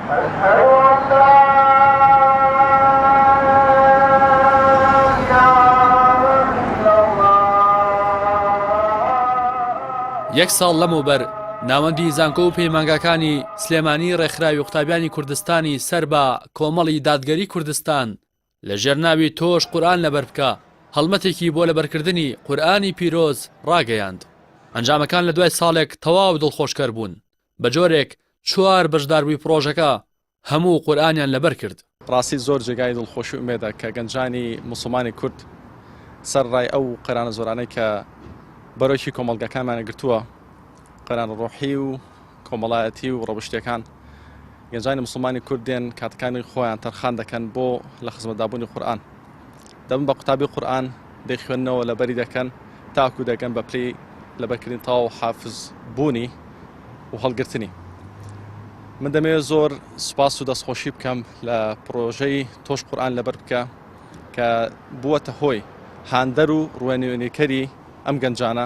یەک ساڵ لەمەوبەر ناوەندی زانکۆ و پەیمانگاکانی سلێمانی ڕێکخراوی قوتابیانی کوردستانی سەر بە کۆمەڵی دادگەری کوردستان لە ژێر ناوی تۆش قورئان لەبەر بکە هەڵمەتێکی بۆ لەبەرکردنی قورئانی پیرۆز ڕاگەیاند. ئەنجامەکان لە دوای ساڵێک تەواو دڵخۆشکەر بوون، بە جۆرێک چوار بەشداربووی پڕۆژەکە هەموو قورئانیان لەبەر کرد. ڕاستی زۆر جێگای دڵخۆشی و ئومێدە کە گەنجانی موسڵمانی کورد سەرەڕای ئەو قەیرانە زۆرانەی کە بەرۆکی کۆمەڵگاکانمانی گرتووە، قەیرانە ڕۆحی و کۆمەڵایەتی و ڕەوشتیەکان، گەنجانی موسڵمانی کورد دێن کاتەکانی خۆیان تەرخان دەکەن بۆ لە خزمەتدابوونی قورئان، دەبن بە قوتابی قورئان، دەیخوێننەوە، لەبەری دەکەن تاکو دەگەن بە پلەی لەبەرکردنی تەواو حافز بوونی و هەڵگرتنی. من دەمەوێت زۆر سوپاس و دەستخۆشی بکەم لە پڕۆژەی تۆش قورئان لەبەر بکە کە بووەتە هۆی هاندەر و ڕوێنوێنیکەری ئەم گەنجانە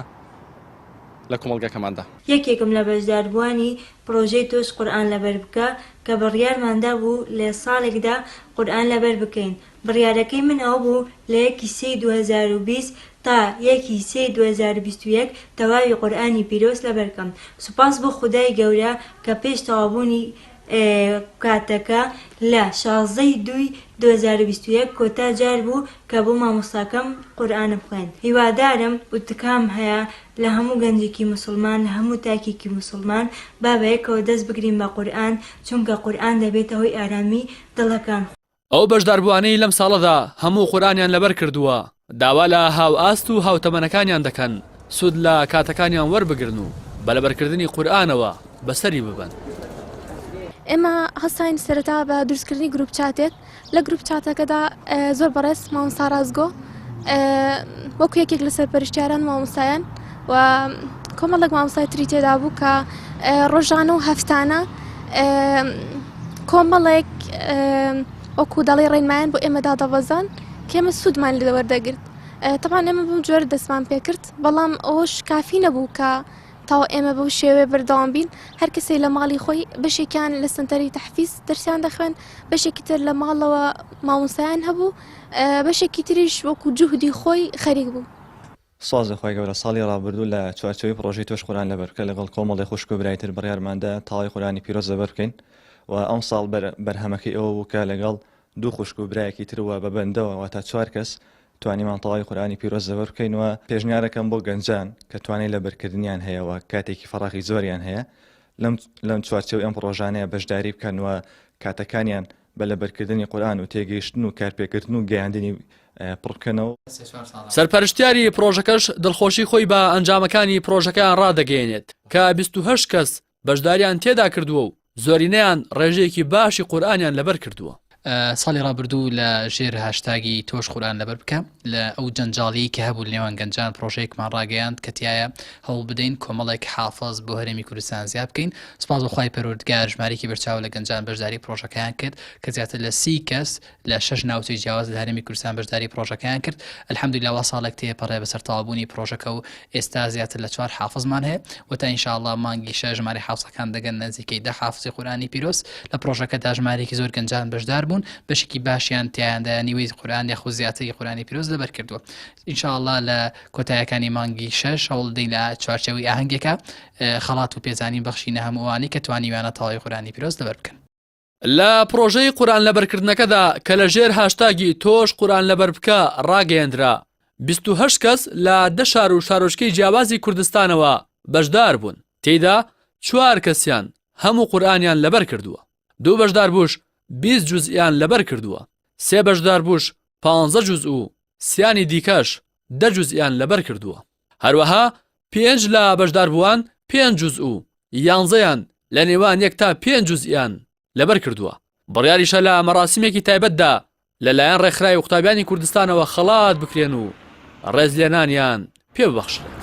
لە کۆمەڵگەکەماندا. یەکێکم لە بەشداربووانی پڕۆژەی تۆش قورئان لەبەر بکە کە بڕیارمان دابوو لە ساڵێکدا قورئان لەبەر بکەین، بڕیارەکەی من ئەوە بوو لە یەکی سێی 2020 تا یەکی سێی 2021 تەواوی قورئانی پیرۆز لەبەر کەم. سوپاس بۆ خودای گەورە کە پێش تەواوبوونی کاتەکە لە 16 ی دووی 2021 کۆتا جار بوو کە بۆ مامۆستاکەم قورئانم خوێند. هیوادارم و تکام هەیە لە هەموو گەنجێکی موسڵمان لە هەموو تاکێکی موسڵمان با بەیەکەوە دەست بگرین بە قورئان چونکە قورئان دەبێتە هۆی ئارامی دڵەکان. ئەو بەشداربووانەی لەم ساڵەدا هەموو قورئانیان لەبەر کردووە، داوا لە هاوئاست و هاوتەمەنەکانیان دەکەن سوود لە کاتەکانیان وەربگرن و بە لەبەرکردنی قورئانەوە بەسەری ببەن. ئێمە هەستاین سەرەتا بە دروستکردنی group chat ێک، لە group chat ەکەدا زۆر بەڕێز مامۆستا ڕاستگۆ وەکو یەکێک لە سەرپەرشتیاران مامۆستایان و کۆمەڵێک مامۆستای تری تێدا بوو کە ڕۆژانە و هەفتانە کۆمەڵێک وەکو دەڵێ ڕێنمایان بۆ ئێمە دادەبەزان کە ئێمە سوودمان لێ وەردەگرت تەبعەن ئێمە بەم جۆرە دەستمان پێکرد بەڵام ئەوەش کافی نەبوو کە تاو ئێمە بەو شێوەیە بەردەوام بین هەر کەسێک لە ماڵی خۆی بەشێکیان لە سنتەری تەحفیز دەرسیان دەخوێن بەشێکی تر لە ماڵەوە مامۆستایان هەبوو بەشێکی تریش وەکو جوهدی خۆی خەریک بوو. سوپاس لە خوای گەورە ساڵی ڕابردوو لە چوارچێوەی پڕۆژەی تۆش قورئان لەبەر بکە لەگەڵ کۆمەڵێ خوشک و برای تر بڕیارماندا تەواوی قورئانی پیرۆز لەبەر بکەین و ئەمساڵ بەرهەمەکەی ئەوە بوو کە لەگەڵ دوو خوشک و برایەکی تر و بە بەندەوە واتا چوار کەس توانیمان تەواوی قورئانی پیرۆز لەبەر بکەین و پێشنیارەکەم بۆ گەنجان کە توانای لەبەرکردنیان هەیە و کاتێکی فەراغی زۆریان هەیە لەم لەم چوارچێوەی ئەم پڕۆژانەیە بەشداری بکەن و کاتەکانیان بە لەبەرکردنی قورئان و تێگەیشتن و کارپێکردن و گەیاندنی پڕ بکەنەوە. سەرپەرشتیاری پڕۆژەکەش دڵخۆشی خۆی بە ئەنجامەکانی پڕۆژەکەیان ڕادەگەیەنێت کە 28 کەس بەشداریان تێدا کردووە و زۆرینەیان ڕێژەیەکی باشی قورئانیان لەبەر کردووە. ساڵی ڕابردوو لە ژێر هاشتاگی تۆش قورئان لەبەر بکە لە ئەو جەنجاڵیەی کە هەبوو لە نێوان گەنجان پڕۆژەیەکمان ڕاگەیاند کە تیایە هەوڵ بدەین کۆمەڵێک حافز بۆ هەرێمی کوردستان زیاد بکەین سوپاس بۆ خوای پەروەردگار ژمارەیەکی بەرچاو لە گەنجان بەشداری پڕۆژەکەیان کرد کە زیاتر لە سی کەس لە شەش ناوچەی جیاواز لە هەرێمی کوردستان بەشداری پڕۆژەکەیان کرد الحمدللە وا ساڵێک تێپەڕێ بەسەر تەواوبوونی پڕۆژەکە و ئێستا زیاتر لە چوار حافزمان هەیە و تا ئینشاءاللە مانگی شەش ژمارەی حافزەکان دەگەن نزیکەی دە حافزی قورئانی پیرۆز لە پڕۆژەکەدا ژمارەیەکی زۆر گەنجان بەشدار بوون بەشێکی باشیان تیایاندا نیوەی قورئان یاخود زیاتری قورئانی پیرۆز لەبەر کردووە ئینشاءاللە لە کۆتایەکانی مانگی شەش هەوڵ دەین لە چوارچێوەی ئاهەنگێکا خەڵات و پێزانین بەخشینە هەموو ئەوانەی کە توانیویانە تەواوی قورئانی پیرۆز لەبەر بکەن. لە پڕۆژەی قورئان لەبەرکردنەکەدا کە لە ژێر هاشتاگی تۆش قورئان لەبەر بکە ڕاگەیەندرا، 28 کەس لە دە شار و شارۆچکەی جیاوازی کوردستانەوە بەشدار بوون، تێیدا چوار کەسیان هەموو قورئانیان لەبەر کردووە، دوو بەشداربووش 20 جوزئیان لەبەر کردووە، سێ بەشداربووش پانزە جوزء و سیانی دیکەش دە جوزئیان لەبەر کردووە. هەروەها پێنج لە بەشداربووان پێنج جوزء و یانزەیان لە نێوان یەک تا پێنج جوزئیان لەبەر کردووە. بڕیاریشە لە مەراسیمێکی تایبەتدا لەلایەن ڕێکخراوی قوتابیانی کوردستانەوە خەڵات بکرێن و ڕێزلێنانیان پێ ببەخشرێت.